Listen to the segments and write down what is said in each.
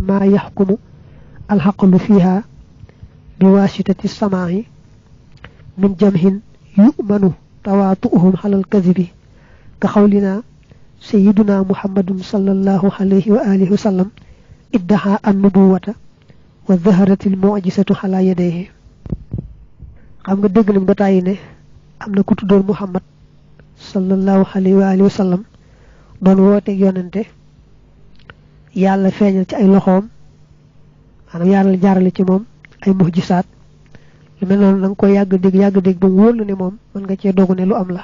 ما يحكم الحقل فيها بواسطة السماع من جمع يؤمن تواطؤهم على الكذب كقولنا سيدنا محمد صلى الله عليه وآله وسلم ادعى النبوة وظهرت المعجزة على يديه. xam nga dégg nañ ba tàyyi ne am na ku tuddoon Muhammad sallallahu alayhi wa alihi wa sallam doon woote yonente yàlla feeñal ci ay loxoom maanaam yàlla jaarale ci moom ay muhjisaat lu mel noonu da nga koy yàgg dégg ba mu wóor la ne moom mën nga cee dogu ne lu am la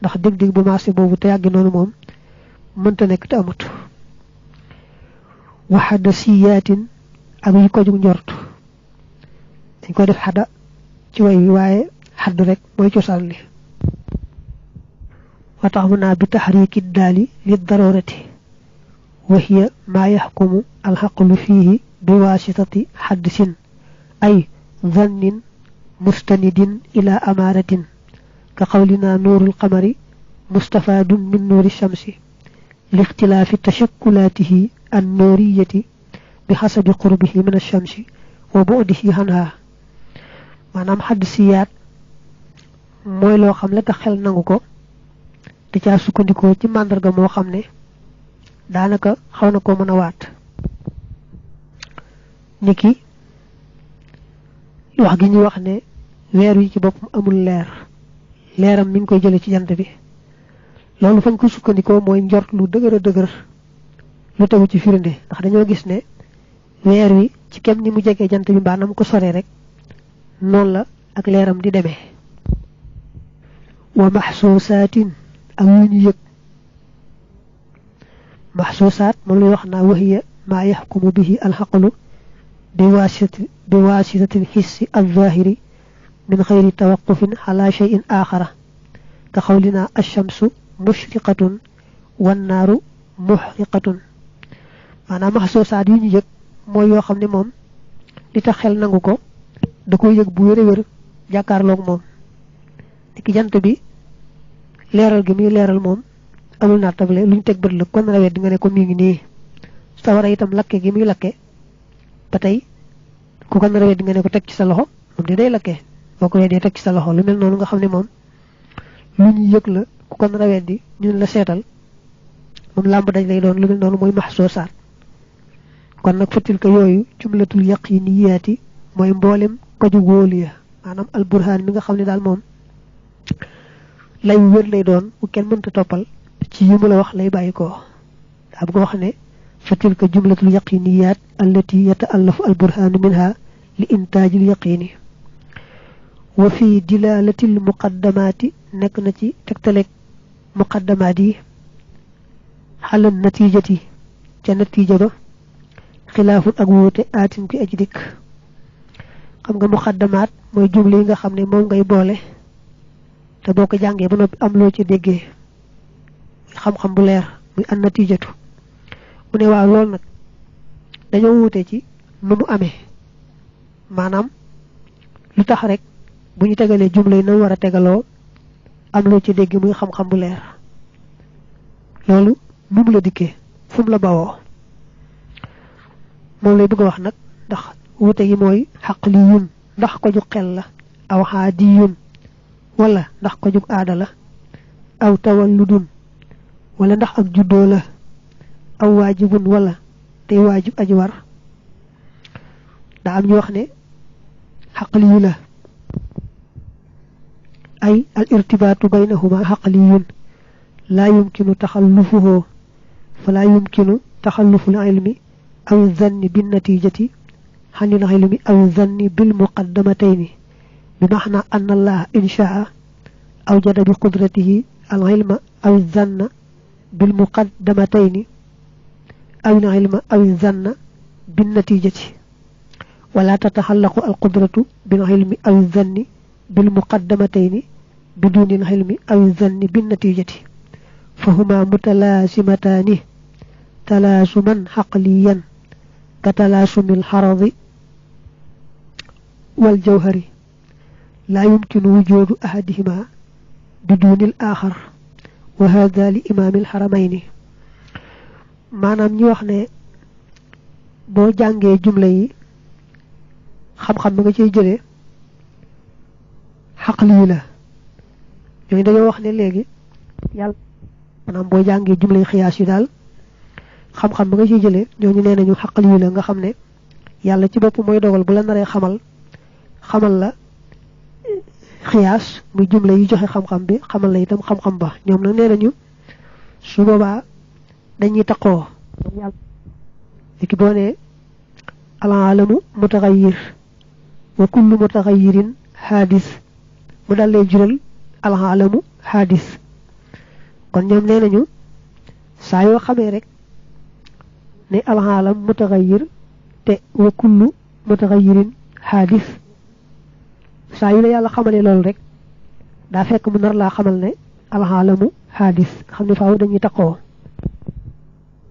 ndax dégg bu maase boobu te yàgg noonu moom mënta nekk te amut. waxada siyaatin ak yi ko jug njort dañ ko def xada ci way wi waaye xadd rek mooy cosaan li wa tax mu naa bi taxriiki daali li darurati wa hiya maa yaxkumu alxaqlu fiihi bi waasitati xaddisin ay zannin mustanidin ila amaaratin ka qawlina nuurul qamari mustafaadun min nuuri shamsi li ixtilaafi tashakkulaatihi an nuuriyati bi xasabi qurbihi min ashamsi wa bu'dihi anha. maanaam xaddisiyaat mooy loo xam la tax xel nangu ko te caa sukkandikoo ci màndarga moo xam ne daanaka xaw na ko mën a waat niki wax gi ñuy wax ne weer wi ci boppam amul leeram mi ngi koy jële ci jant bi loolu fañ ko sukkandikoo mooy njort lu dëgër a dëgër lu tegu ci firnde ndax dañoo gis ne weer wi ci kem ni mu jegee jant bi mbaa nam ko sore rek noonu la ak leeram di demee. wa maxsuusaatin ak yu ñu yëg maxsuusaat moom lay wax naa wahiya maa yaxkumu bihi alxaqlu bi waasitati alxissi alzaahiri min xayri tawaqufin ala cheyin aaxara ka xawlina alchamsu mushriqatun wannaaru muxriqatun. maanaam maxsuusaat yu ñu yëg mooy yoo xam ne moom li tax xel nangu ko da koy yëg bu wér jàkkaarloog moom ki jant bi leeral gi muy leeral moom amul naatable luñ teg bët la kon rawet di nga ne ko mi ngi nii sawara itam lakke gi muy lakke ba tey ku kon rawet di nga ne ko teg ci sa loxo moom di day lakke boo ko weddee teg ci sa loxo lu mel noonu nga xam ne moom lu ñu yëg la ku kon rawet di ñun la seetal moom làmb daj lay doon lu mel noonu mooy maxsuusaat. kon nag fatil ko yooyu jumlatul yaqiniyaati mooy mboolem ko ju wóolu ya maanaam alburhaan mi nga xam ne daal moom lay wér lay doon bu kenn mënta toppal ci yi mu la wax lay bàyyi ko daa bëgg wax ne fa tilka jumlatul yaqiniyaat allati yata'allafu alburhaanu minha li intaajil yaqini. wa fi dilaalatil muqaddamaati nekk na ci tegtaleeg muqaddamaat yi xalal natiijati ca natiija ba xilaafut ak wuute aatin ki aji dikk. xam nga muqaddamaat mooy jumle yi nga xam ne moom ngay boole te boo ko jàngee ba noppi am loo ci déggee xam-xam bu leer muy an natijatu mu ne waaw loolu nag dañoo wuute ci nu mu amee maanaam lu tax rek bu ñu tegalee jumle yi na war a tegaloo am loo ci dégg muy xam-xam bu leer loolu nu mu la dikkee fu mu la bawoo moom lay bëgg a wax nag ndax wuute yi mooy xaqliyun ndax ko jug xel la aw xaadiyun wala ndax ko jug aada la aw tawalludun wala ndax ak juddoo la aw waajibun wala tey waajib aji war daa am ñu wax ne xaqliyu la ay al irtibaatu baynahuma xaqliyun laa yumkinu taxallufuhu fala yumkinu taxalluful ilmi aw zanni bin natijati xanil ilmi aw zanni bil muqaddamatayni bi maxna an allah inshaa awjada bi qudratihi al ilma aw zanna bil muqaddamatayni aw al ilma aw zanna bin natijati wala tataxallaqu al qudratu bil ilmi aw zanni bil muqaddamatayni biduni al ilmi aw zanni bin natijati fahuma mutalaasimataani talaasuman xaqliyan ka talaasumil xaradi wal jawhari laa yumkinu wujuudu ahadihima bidunil aaxar wa hada li imaamil xaramayni maanaam ñi wax ne bo jàngee jumla yi xam-xam nga ciy jëlee xaqli la ñooñu dañoo wax ne léegi yàlla maanaam boo jàngee jumla yi xiyaas yi daal xam-xam nga ciy jëlee ñooñu nee nañu xaqli la nga xam ne yàlla ci bopp mooy dogal bu la naree xamal la xiyaas muy jumla yi joxe xam-xam bi xamal la itam xam-xam ba ñoom nag nee nañu su boobaa dañuy taqoo liki boo ne alaalamu mutaxayyir wa kullu mutaxayyirin xaadis mu dal lay jural alaalamu xaadis kon ñoom nee nañu saa yoo xamee rek ne alaalam mutaxayyir te wa kullu mutaxayyirin xaadis saa yu la yàlla xamalee loolu rek daa fekk mu nar laa xamal ne alxaalamu xaadis xam ne faaw dañuy taqoo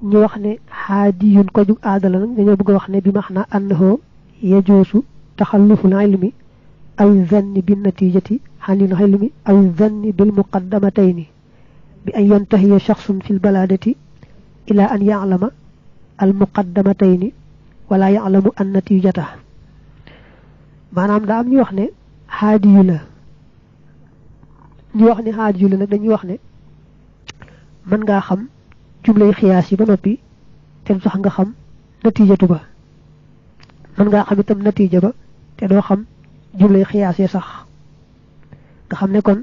ñu wax ne xaadiyun ko jug aadala nag dañoo bëgg a wax ne bi max na annahu yajoosu taxalluful ilmi aw zanni bin natijati xanil ilmi aw zanni bil muqaddamatayni bi an yantahiya shaxsun fi lbaladati ila an yaclama al muqaddamatayni wala yaclamu an natijata maanaam daa am ñu wax ne xaadiyu la ñu wax ne xaadiyu la nag dañuy wax ne mën ngaa xam jumlay xiyaas yi ba noppi te du tax nga xam natijatu ba mën ngaa xam itam natija ba te doo xam jumlay xiyaas yi sax nga xam ne kon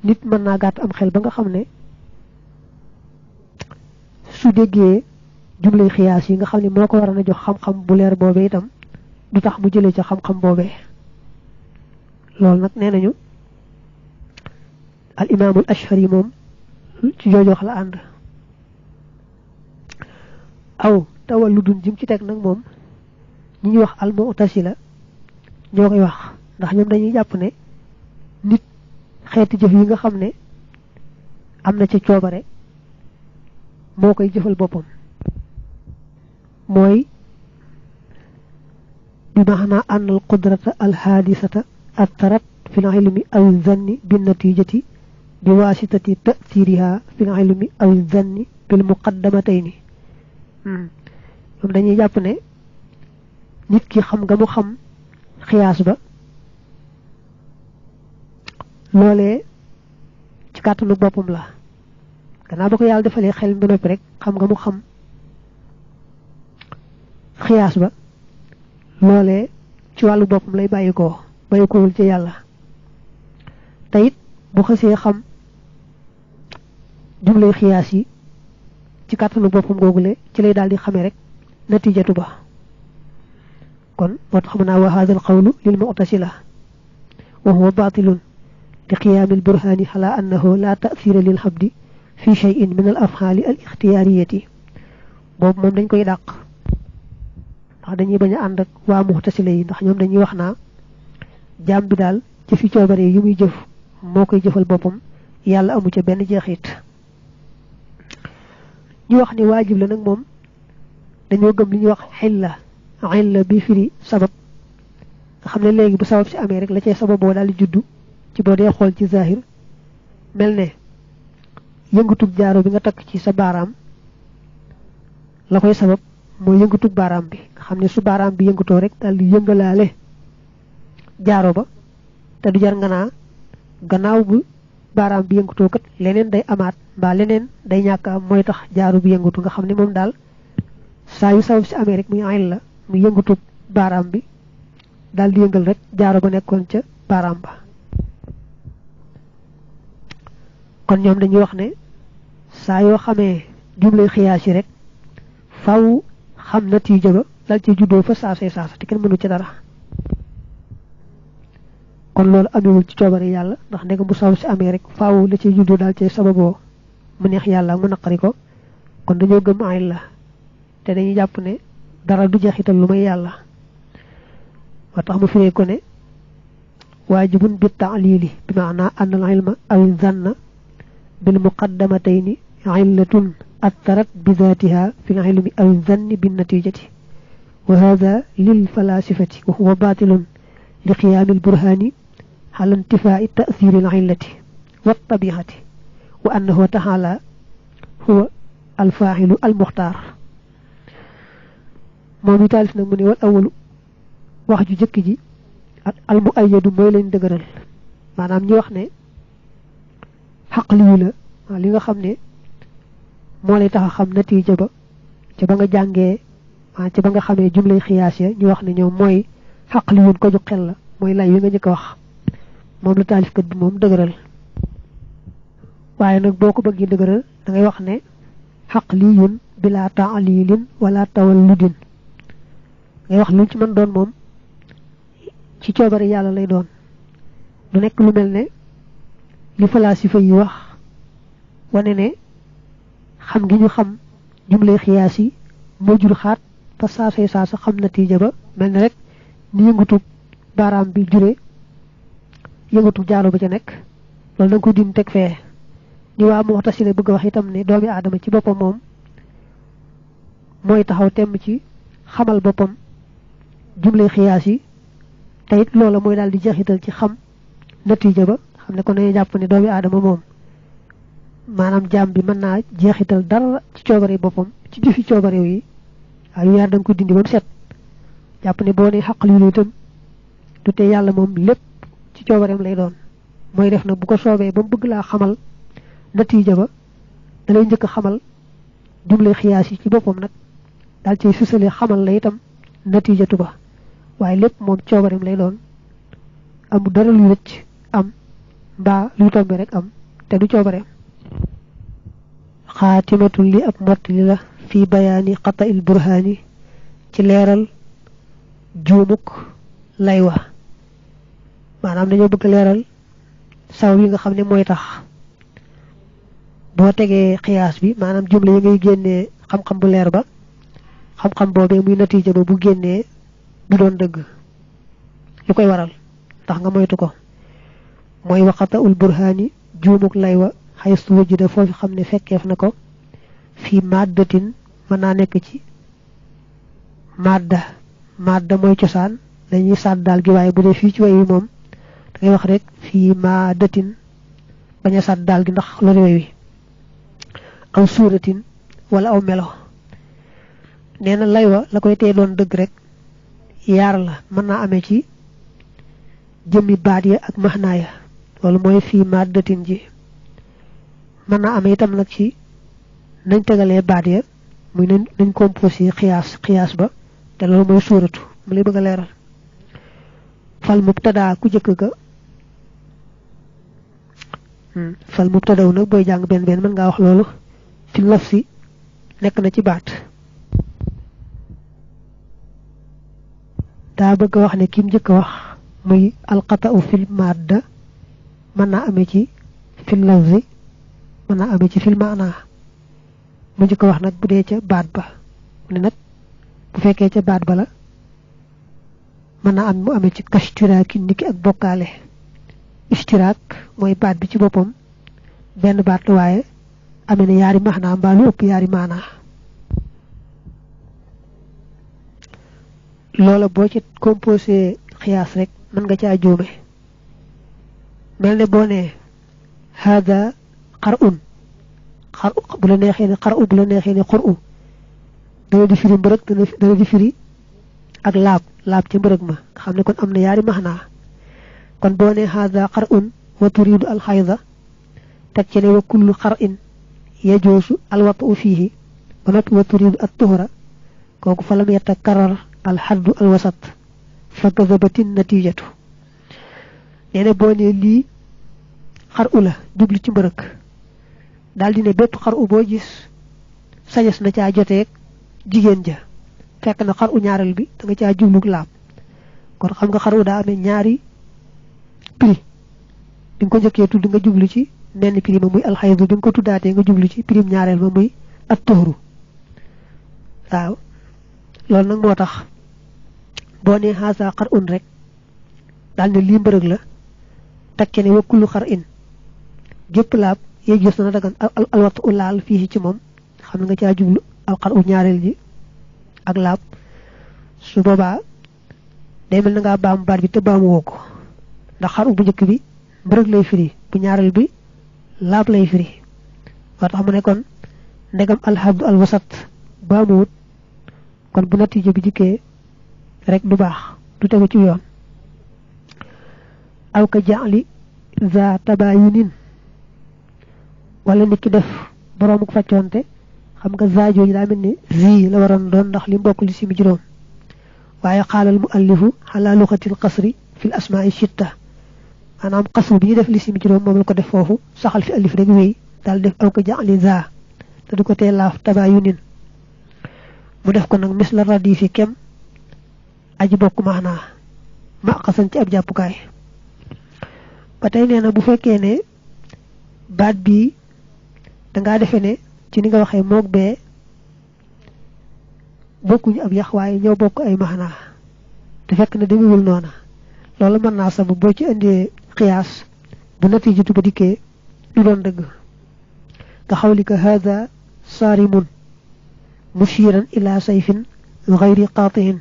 nit mën naa gàtt am xel ba nga xam ne su déggee jumlay xiyaas yi nga xam ne moo ko war a jox xam-xam bu leer boobee itam du tax mu jëlee ca xam-xam boobee loolu nag nee nañu al imaamul ashari moom ci joojox la ànd aw tawalludun jim ci teg nag moom ñi ñuy wax al mu'tasila ñoo koy wax ndax ñoom dañuy jàpp ne nit xeeti jëf yi nga xam ne am na ci coobare moo koy jëfal boppam mooy بمعنى أن القدرة الحادثة أثرت في العلم أو الظن بالنتيجة بواسطة تأثيرها في العلم أو الظن بالمقدمتين dañuy jàpp ne nit ki xam nga mu xam xiyaas ba loolee ci kàttanu boppam la gannaaw ba ko yàlla defalee xel ba noppi rek xam nga mu xam xiyaas ba loolee ci wàllu boppam lay bàyyikoowul ci yàlla te it bu xësee xam jumlay xiyaas yi ci kàttanu boppam googule ci lay daal di xamee rek natijatu ba kon moo tax mën naa wa hada al qawlu lil mu'tasila wa huwa batilun li qiyaami al burhani ala annahu la ta'thira lil habdi fi shay'in min al af'ali al ikhtiyariyati boobu moom dañ koy dàq ndax dañuy bañ a ànd ak waa mu'tasila yi ndax ñoom dañuy wax naa jaam bi daal ci fi coobare yi muy jëf moo koy jëfal boppam yàlla amu ca benn jeexit ñu wax ni waajib la nag moom dañoo gëm li ñuy wax xilla bi firi sabab nga xam ne léegi bu sabab si amee rek la cay sabab boo daal di juddu ci boo dee xool ci zahir mel ne yëngutug jaaro bi nga takk ci sa baaraam la koy sabab mooy yëngutug baaraam bi nga xam ne su baaraam bi yëngutoo rek daal di yëngalaale jaaro ba te du jar nga naa gannaaw bu baaraam bi yëngutoo kat leneen day amaat mbaa leneen day ñàkk am mooy tax jaaro bi yëngutu nga xam ne moom daal saa yu sabab si amee rek muy ayn la muy yëngutug baaraam bi daal di yëngal rek jaaro ba nekkoon ca baaraam ba kon ñoom dañuy wax ne saa yoo xamee jumlay xiyaas yi rek faw xam natiija ba dal ci juddoo fa saasay saasa te kenn mënu ci dara kon loolu amewul ci coobare yàlla ndax ndegam bu sabab si amee rek faaw la ci juddoo daal ci sababoo mu neex yàlla mu naqari ko kon dañoo gëm ayn la te dañuy jàpp ne dara du jeexital lu may yàlla wa tax mu firee ko ne waajibun bi ta'lili bi maana anna al ilma aw zanna bil muqaddamatayni illatun atharat bi dhatiha fi al ilmi aw zanni bin natijati wa hadha lil falasifati wa huwa batilun li qiyam al burhani ala intifa'i ta'thir al illati wa tabi'ati wa annahu ta'ala huwa al fa'ilu al mukhtar moom mi taalif nag mu ne wal awalu wax ju jëkk ji al mu ayyadu mooy lañ dëgëral maanaam ñu wax ne xaq liyu la li nga xam ne moo lay tax a xam natiija ba ca ba nga jàngee ca ba nga xamee jumlay xiyaas ya ñu wax ne ñoom mooy xaq liyun ko ju xel la mooy lay wi nga njëkk a wax moom la taalifkat bi moom dëgëral waaye nag boo ko bëggee dëgëral da ngay wax ne xaq liyun bila ta'lilin wala tawalludin ngay wax lu ci mën doon moom ci coobare yàlla lay doon du nekk lu mel ne li falasifa yi wax wane ne xam gi ñu xam jumlay xiyaas yi moo jur xaat fa saasay saasa xam natiija ba mel ne rek ni yëngatu baaraam bi jure yëngatu jaaro ba ca nekk loolu da nga ko dim teg fee ñu waa mu'tasila bëgg wax itam ne doomi aadama ci boppam moom mooy taxaw temm ci xamal boppam jumlay xiyaas yi te it loola mooy daal di jeexital ci xam natiija ba xam ne ko nañu jàpp ne doomi aadama moom maanaam jaam bi mën naa jeexital dara ci coobare boppam ci jëfi coobare yi waaye yaar da nga ko dindi ba mu set jàpp ne boo ne xaq li itam du te yàlla moom lépp ci coobareem lay doon mooy def nag bu ko soobee ba mu bëgg laa xamal natiija ba da lay njëkk a xamal jumlay xiyaas yi ci boppam nag daal ci susale xamal la itam natiijatu ba waaye lépp moom coobareem lay doon amu dara luy rëcc am mbaa luy tombe rek am te du coobareem xaatimatul li ab mottali la fi bayaani xata il burhaani ci leeral juumuk lay wa maanaam dañoo bëgg leeral saw yi nga xam ne mooy tax boo tegee xiyaas bi maanaam jumla yi ngay génnee xam-xam bu leer ba xam-xam boobee muy natiija ba bu génnee du doon dëgg lu koy waral tax nga moytu ko mooy waxata ul burhaani juumuk lay wa xay su wajida foofu xam ne fekkeef na ko fii maddatin mën naa nekk ci madda mooy cosaan dañuy sàddaal gi waaye bu dee fii ci way wi moom da ngay wax rek fii maddatin bañ a sàddaal gi ndax loolu way wi aw suuratin wala aw melo nee na lay wa la koy tee doon dëgg rek yaar la mën naa amee ci jëmmi baat ya ak maxnaa ya loolu mooy fii maddatin ji mën naa amee itam nag ci nañ tegalee baat ya muy nañ composé xiyaas ba te loolu mooy suuratu mu lay bëgg a leeral fal mubtada ku jëkk ga fal mubtadaw nag booy jàng benn mën ngaa wax loolu fi lafsi nekk na ci baat daa bëgg a wax ne kim jëkk a wax muy alqata'u fil madda mën naa amee ci fil lafzi mën naa amee ci fil maana mu njëkk wax nag bu dee ca baat ba mu ne nag bu fekkee ca baat ba la mën naa am mu amee ci kashtiraaki niki ak bokkaale ishtiraak mooy baat bi ci boppam benn baat la waaye amee na yaari maanaa mbaa lu ëpp yaari maanaa loola boo ci composé xiyaas rek mën nga caa juume mel ne boo nee hada xar'un bu la neexee ne xar'u bu la neexee ne xur'u dana di firi mbërëg dana di firi ak laab ca mbërëg ma nga xam ne kon am na yaari maanaa kon boo nee hada xar'un wa turidu al xayda teg ci ne wa kullu xar'in yajoosu al wat'u fiihi ba noppi wa turidu at tuhra kooku fa lam yatakarrar al xaddu al wasat fa kazabatin natijatu nee na boo nee lii xar'u la jublu ci mbërëg daldi ne bépp xar'u boo gis sañes na caa joteeg jigéen ja fekk na xar'u ñaareel bi da nga caa jublug laab kon xam nga xar'u daa amee ñaari prix bi nga ko njëkkee tudd nga jublu ci menn prix ma muy alxaydu bi nga ko tuddaatee nga jublu ci prix ñaareel ma muy at tuhru waaw loolu nag moo tax boo nee xaasa xar'un rek daal ne lii mbërëg la takke ne wa kullu xar'in gépp laab yéeg gis na dagan alwatu ulaal fii ci moom xam nga caa jublu alxar u ñaareel ji ak laab su boobaa day mel na ngaa baam baat bi te baamu woo ko ndax xar u bu njëkk bi mbërëg lay firi bu ñaareel bi laab lay firi moo tax mu ne kon ndegam alxabdu alwasat baamuwut kon bu natija bi dikkee rek du baax du tegu ci yoon aw ka ja'li za tabayunin wala nit ki def boromuk facconte xam nga za jooju daa mel ni zi la waroon doon ndax li mbokk li si mi juróom waaye xaalal mu allifu ala luxatil qasri fil asma'i shitta maanaam qasru bi ñu def li si mi juróom moom la ko def foofu saxal fi alif rek wéy daal def aw ka ja'li za te du ko tee laaf tabayunin mu def ko nag misla radifi kem aji bokk maanaa ma xasan ci ab jàppukaay ba tey nee na bu fekkee ne baat bi dangaa defe ne ci ni nga waxee moog bee bokkuñu ab yax waaye ñoo bokk ay maanaa te fekk na demewul noona loolu mën naa sabu boo ci indee xiyaas bu natijatu ba dikkee du doon dëgg nga xawlika hada saarimun mushiran ila sayfin ghayri qati'in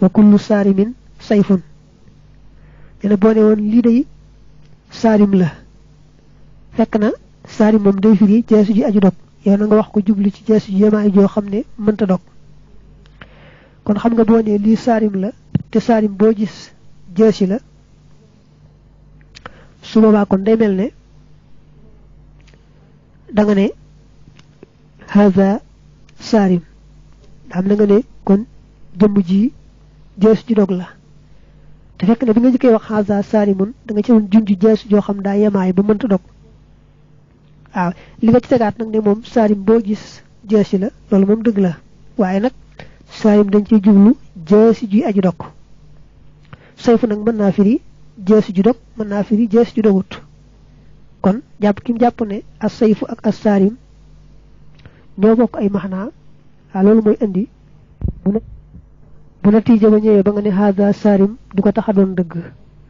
wa kullu sarimin sayfun dina boo ne woon lii day sarim la fekk na sarim moom day firi jeesu ji aju dog yow na nga wax ko jublu ci jeesu ji yemaay joo xam ne mënta dog kon xam nga boo ne lii sarim la te sarim boo gis jeesi la su boobaa kon day mel ne da nga ne haza sarim am na nga ne kon jëmm ji jees ji dog la te fekk na bi nga jëkkee wax haza sarimun da nga ci won junj jees joo xam daa yemaay ba mënta dog waaw li nga ci tegaat nag ne moom sarim boo gis jeesi la loolu moom dëgg la waaye nag sarim dañ ciy jublu jeesi ji aji dog sayfu nag mën naa firi jeesi ju dog mën naa firi jeesi ju dogut kon jàpp ki mu jàpp ne as sayfu ak as sarim ñoo bokk ay maxnaa waaw loolu mooy indi bu natiija ba ñëwee ba nga ne haza sarim du ko tax a doon dëgg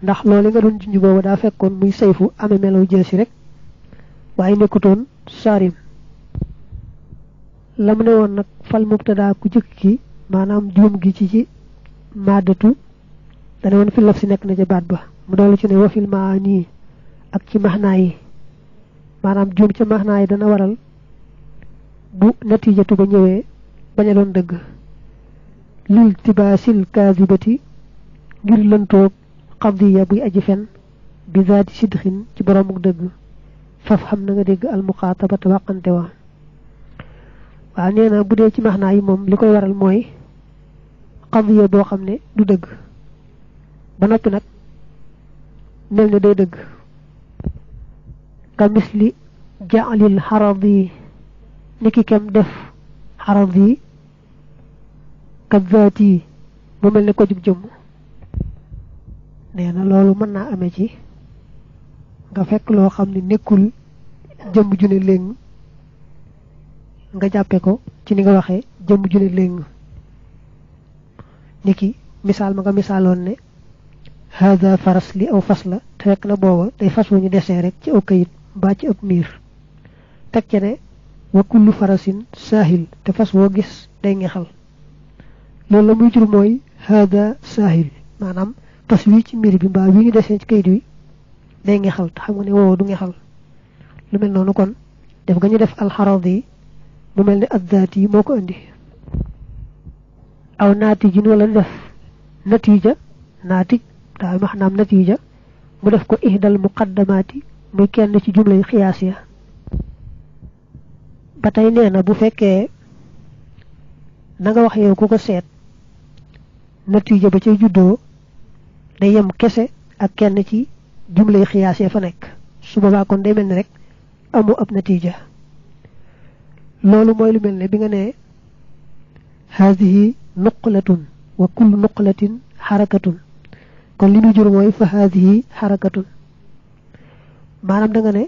ndax loolu nga doon junj booba daa fekkoon muy sayfu amee melaw jeesi rek waaye nekkutoon sarim lam ne woon nag fal mubtada ku jëkk ki maanaam juum gi ci maadatu dane woon fi laf si nekk na ca baat ba mu doolu ci ne wafil maani ak ci maxnaa yi maanaam juum ca maxnaa yi dana waral bu natiijatu ba ñëwee bañ a doon dëgg lil tibaasil kaadibati ngir lëntoog xadiya buy aji fen bi zaati sidxin ci boromuk dëgg faf xam na nga dégg almuxaatabata waxante wa waaw nee na bu dee ci maxnaa yi moom li koy waral mooy xadiya boo xam ne du dëgg ba noppi nag mel ne day dëgg ka misli ja'lil xaradi niki kem def xaradi ka zaati bu mel ne ko jub jëmm nee na loolu mën naa amee ci nga fekk loo xam ne nekkul jëmm ju ne léng nga jàppe ko ci ni nga waxee jëmm ju ne léng niki misaal ma nga misaaloon ne hada faras li aw fas la te fekk na booba day fas wu ñu desee rek ci aw kayit mbaa ci ëpp miir teg ca ne wa kullu farasin saahil te fas woo gis day ngexal loolu la muy jur mooy hada saahil maanaam fas wi ci miir bi mbaa wi ñu desee ci kayit wi day ngexal te xam nga ne woowa du ngexal lu mel noonu kon def nga ñu def alxaradi mu mel ne addaat yi moo ko indi aw naatijin wala def natiija naatij daa maxnaam natiija mu def ko ihdal muqaddamaati muy kenn ci jumlay xiyaas ya ba tey nee na bu fekkee na nga wax yow ku ko seet natiija ba cay juddoo day yem kese ak kenn ci jumlay xiyaas ya fa nekk su boobaa kon day mel ni rek amu ab natiija loolu mooy lu mel ne bi nga ne haadihi nuqlatun wa kullu nuqlatin xarakatun kon li muy jur mooy fa haadihi xarakatun maanaam da nga ne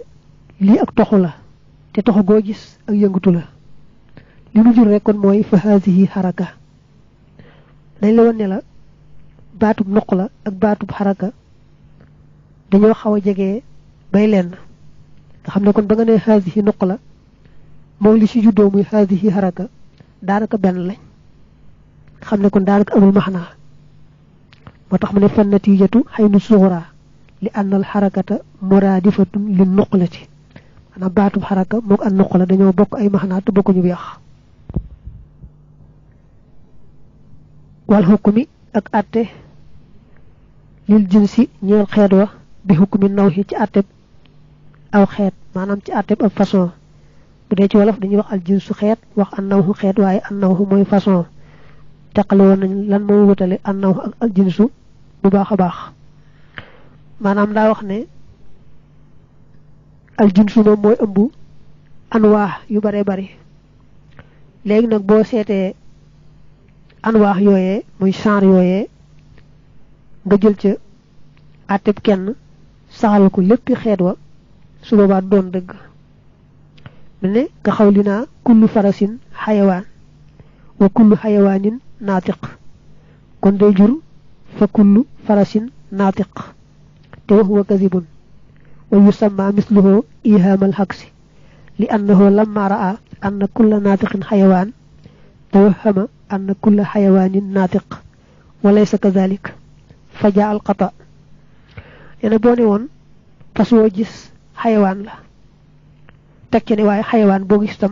lii ak toxu la te toxu goo gis ak yëngutu la li muy jur rek kon mooy fa haadihi xaraka dañ la woon ne la baatub nuqla ak baatub xaraka dañoo xaw a jege bay lenn nga xam ne kon ba nga ne haadihi nuqla moom li ci juddoo muy haadihi xaraka daanaka benn lañ xam ne kon daanaka amul maxnaa moo tax mu ne fan natiijatu xaynu suxura li anna al xarakata muraadifatun li nuqlati maanaam baatub xaraka moog an nuqla dañoo bokk ay maxnaa te bokkuñu yàq wal hukmi ak atte lil jinsi ñeel xeet wa bi hukmi nawhi ci atte aw xeet manam ci atte ab façon bu dee ci wolof dañuy wax al jinsu xeet wax an nawhu xeet waaye an nawhu mooy façon teqale woon nañ lan moo wutale an nawhu ak al jinsu bu baax a baax maanaam daa wax ne al jinsu moom mooy ëmb anwaax yu bare bari léegi nag boo seetee anwaax yooyee muy genre yooyee nga jël ca àtteb kenn saxal ko léppi xeet wa su boobaa doon dëgg mel ne nga xawli naa kullu farasin xayawaan wa kullu xayawaanin naatiq kon day jur fa kullu farasin naatiq te wa huwa kadibun wa yusamma misluhu ihaamal xaksi li annahu lamma raa anna kulla naatiqin xayawaan توهم أن كل حيوان ناطق وليس كذلك فجاء القطأ يعني بوني وون فاسو جيس حيوان لا تكني واي حيوان بو gis tam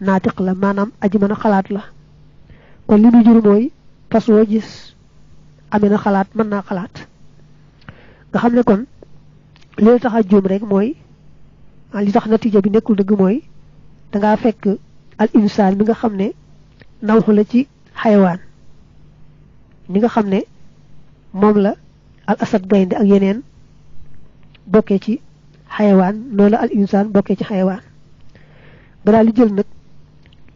ناطق لا manam aji mëna xalaat la kon li ñu jur moy faaso gis amena xalaat mën na xalaat nga xamne kon li taxa joom rek moy li tax natija bi nekul deug moy da nga fekk al insan bi nga xamne nawhu la ci xayawaan ñi nga xam ne moom la al asad gaynde ak yeneen bokkee ci xayawaan loolu la al insaan bokkee ci xayawaan nga daal di jël nag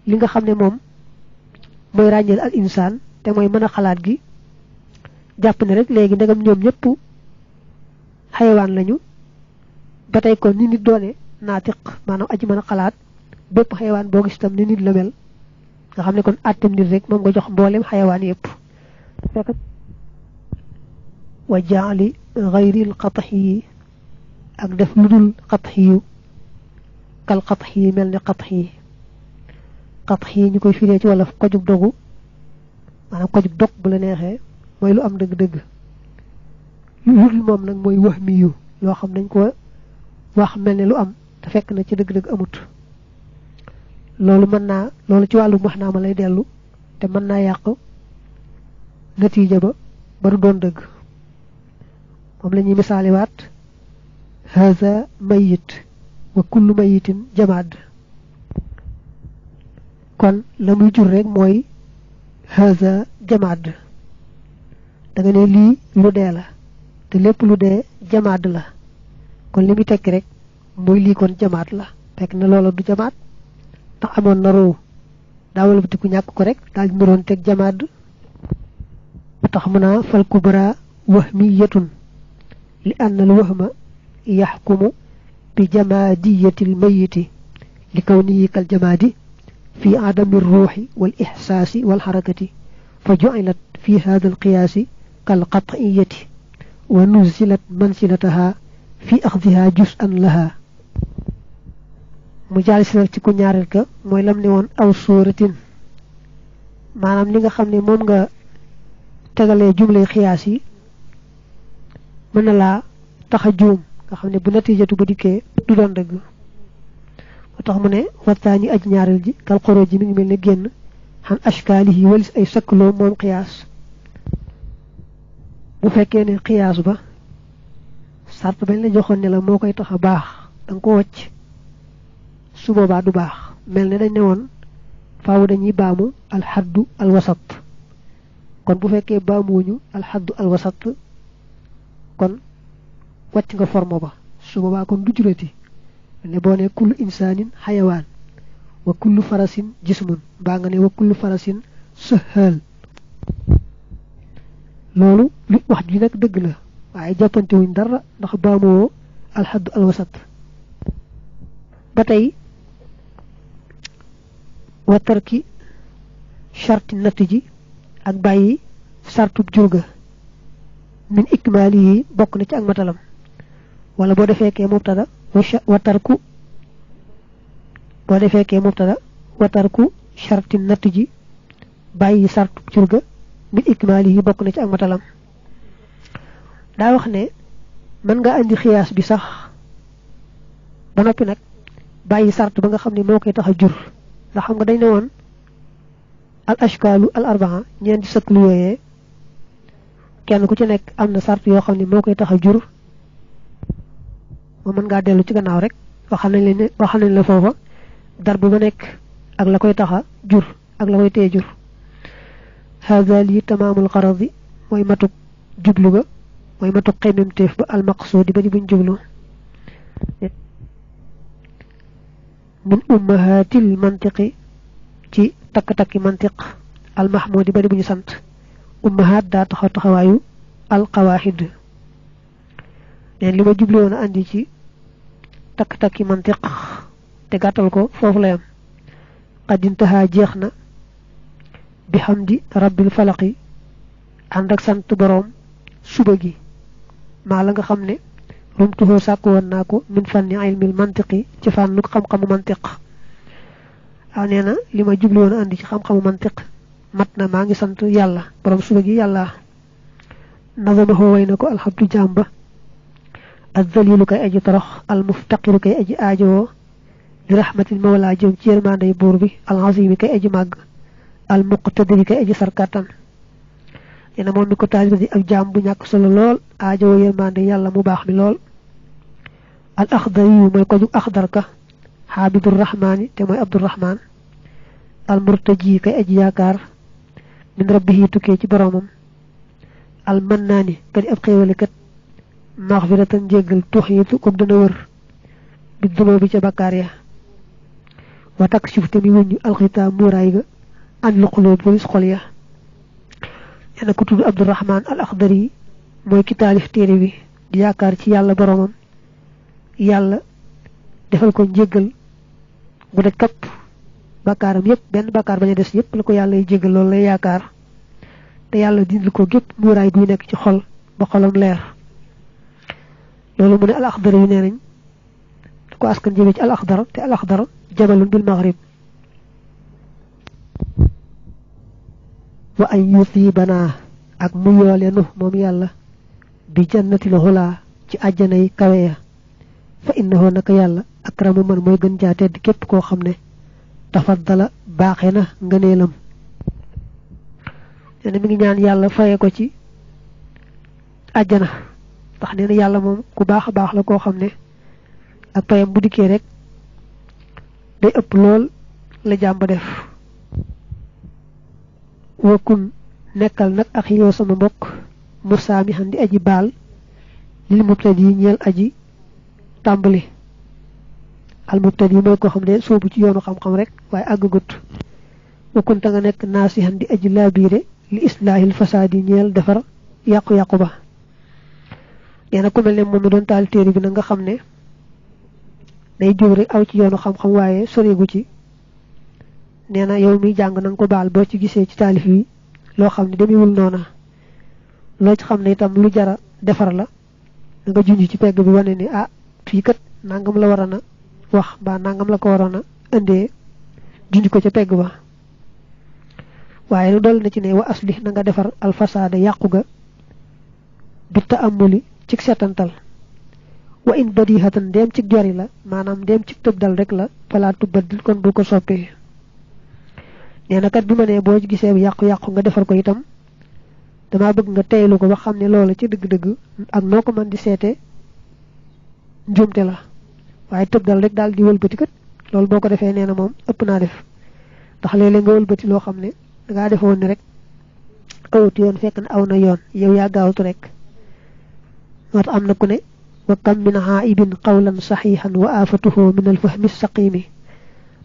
li nga xam ne moom mooy ràññeel al insaan te mooy mën a xalaat gi jàpp ne rek léegi ndegam ñoom ñëpp xayawaan lañu ba tey kon ni nit doone naatiq maanaam aji mën a xalaat bépp xayawaan boo gis tam ni nit la mel nga xamne kon atem nit rek mom nga jox mbolem xayawaan yépp fekk wa ja'ali ghayri al-qathi ak def ludul qathi kal qathi melni qathi ñu koy firé ci wala ko jub dogu manam ko jub dog bu la nexé moy lu am deug deug ludul mom nak moy wahmiyu lo xam dañ ko wax melni lu am te fekk na ci deug deug amut lolu mën naa lolu ci wàllu maxnaama lay dellu te mën naa yàq natiija ba du doon dëgg moom la ñuy misaaliwaat haza mayit wa kullu mayitin jamaad kon la muy jur rek mooy haza jamaad da nga ne lii lu dee la te lépp lu dee jamaad la kon li muy tekki rek mooy lii kon jamaad la fekk na loola du jamaad tax amoon na roo daawal butiku ñàkk ko rek daal di nuroon teg jamaad tax mu naa fal kubra wahmiyatun li anna al wahma yaxkumu bi jamaadiyati al mayiti li kawnihi kal jamaadi fi adami ruuxi wal ixsaasi wal xarakati fa jucilat fi hada al qiyaasi kal qat'iyati wa nuzilat mansilataha fi axdiha juz'an laha mu jalis nak ci ku ñaaral ka moy lam ne won aw suratin manam li nga xamne mom nga tegalé jumlé xiyas yi mën la taxa joom nga xamne bu natijatu bu diké du doon deug motax mu ne waxtani aj ñaaral ji kal xoroji mi ngi melni genn han ashkalihi walis ay saklo mom xiyas bu fekkee ne xiyas ba sart bañ la joxon ne la mo koy taxa baax dang ko wacc su boba du baax melni dañ newon faawu dañuy baamu al haddu al wasat kon bu fekkee baamuñu al haddu al wasat kon wacc nga forme ba su boba kon du jurati ne boone kullu insanin hayawan wa kullu farasin jismun ba nga ne wa kullu farasin sahal lolu li wax ji nak deug la waye jappante wuñ dara ndax baamu al haddu al wasat batay wa tarki sharti natiji ak bayyi sartu jurga min ikmalihi bok na ci ak matalam wala bo defé ke mubtada wa tarku bo defé ke mubtada wa tarku sharti natiji bayyi sartu jurga min ikmalihi bok na ci ak matalam da wax ne man nga andi xiyas bi sax ba nopi nak bayyi sartu ba nga xamni mo koy taxa jur ndax xam nga dañ ne won al ashkalu al arbaa ñeenti sëklu yooyee kenn ku ci nekk am na sart yoo xam ne moo koy tax a jur mo mën ngaa dellu ci gannaaw rek waxal nañ la foofa darbu ba nekk ak la koy tax a jur ak la koy tee jur hada li tamaamul qaradi mooy matuk jublu ga mooy matuk xemmemteef ba al maqsuudi ba di buñ jublu min ummahatil mantiqi ci takk-takki mantiq al mahmudi ba di buñu sant ummahat daa taxawaayu al qawaahid neen li ma jublu woon a andi ci takk-takki mantiq te gàttal ko foofu la yam qad intaha jeex na bi hamdi rabbil falaqi ànd ak sant boroom suba gi maa la nga xam ne rumtuhoo sàkk woon naa ko min fanni ilmil mantiqi ci fànnu xam-xamu mantiq aw nee na li ma jublu woon a andi ci xam-xamu mantiq mat na maa ngi sant yàlla boroom suba gi yàlla nazamahu way na ko alhamdu jàmba الذليل كي أجي طرخ المفتقر كي أجي آجو برحمة المولى جم تيرمان دي بوربي العظيم كي أجي ماغ المقتدر كي أجي سركاتان ina mom mi ko taalibe di ak jaam bu ñak solo lool aajo yermande yalla mu baax mi lool al akhdari moy ko ju akhdar ka habidur rahmani te moy abdurrahman al murtaji kay aji yakar min rabbihi tukke ci boromam al mannani kadi ab xewale kat maghfiratan jegal tuhitu ko dana wër bi dulo bi ci bakkar ya wa takshif tami wuñu al khitam muray ga an lu qulub bu xol ya ena ko tuddu abdurrahman al akhdari moy ki talif téré bi di yakar ci yalla boromam yalla defal ko jegal bu de kap bakaram yépp ben bakar baña dess yépp la ko yalla jegal lol lay yakar te yalla dindul ko gep muray gu nek ci xol ba xolam leer lolu mu ne al akhdari yu nenañ ko askan jëme ci al akhdar te al akhdar jabalun bil maghrib wa ay yusibana ak mu yoolenu mom yalla bi jannatil hula ci aljanay kaweya fa innahu naka yalla akramu man moy gën ja tedd kep ko xamne tafaddala baxena ngeenelam ene mi ngi ñaan yalla fayé ko ci aljana tax neena yalla mom ku baax la ko xamne ak payam bu diké rek day ëpp lool la jamba def wakun nekkal nak akhi yow sama mbokk musamihan di aji bal lil mubtadi ñeel aji tambali al mubtadi moy ko xamne soobu ci yoonu xam xam rek waye agagut wakun ta nga nek nasihan di aji labire li islahil fasadi ñeel defar yaqku yaqku ba yana ko melne mom doon tal téré bi nga xamne day jow rek aw ci yoonu xam xam waye sori gu ci neena yow mi jang nang ko bal bo ci gisé ci talif yi lo xamni demiwul nona lo ci xamne itam lu jara defar la nga junj ci pegg bi wone ni ah fi kat nangam la warana wax ba nangam la ko warana ande junj ko ci pegg ba waye lu dol na ci ne wa aslih na nga defar al fasada yaquga bi ta'ammuli ci setantal wa in badihatan dem ci jori la manam dem ci tebdal rek la fala tubaddil kon bu ko soppé neena kat bima ne bo ci gisé yaqku nga defar ko itam dama bëgg nga teylu ko ba xamné loolu ci deug deug ak noko man di sété njumté la waye tebdal rek dal di wëlbeuti kat loolu boko défé neena mom ëpp na def tax lélé nga wëlbeuti lo xamné da nga défon ni rek awti yoon fekk na aw na yoon yow ya gaawtu rek wat amna ku ne wa kam min haibin qawlan sahihan wa afatuhu min al fahmi as-saqimi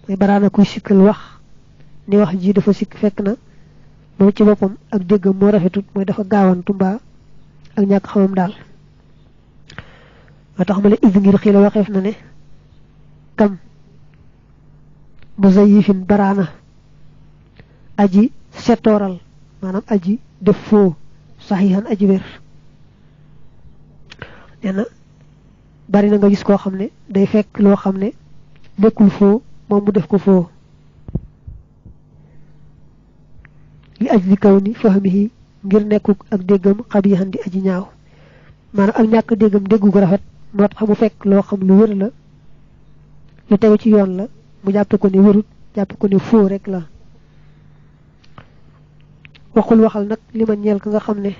may barana ku sikkel wax ni wax ji dafa sik fekk na mo ci bopam ak deggam mo rafetut moy dafa gaawantu ba ak ñak xamam dal motax ma la iz ngir xila waxef na ne kam muzayyifin barana aji setoral manam aji def fo sahihan aji wer neena bari na nga gis ko xamne day fekk lo xamne nekul fo mom mu def ko fo li ajli kawni fahmihi ngir nekuk ak degam qabihan di aji ñaaw man ak ñak degam deggu ko rafet mot xamu fekk lo xam lu wër la lu tew ci yoon la mu japp ko ni wërut japp ko ni fo rek la waxul waxal nag li ma ñeel ka nga xam ne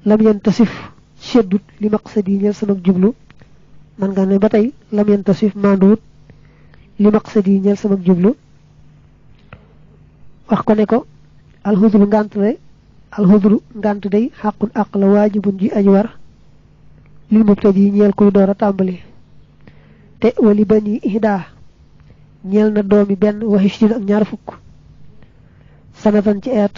lam yantasif seddut li maqsadi ñeel sama jublu man nga ne ba tey lam yantasif manduut li maqsadi ñeel sama jublu wax ko ne ko alhudru ngant day xaqun aq la waajibun ji aji war li mubtadi ñeel kuy door a tàmbali te wali bani ihda ñeel na doomi benn waxis ak ñaar fukk sanatan ci eet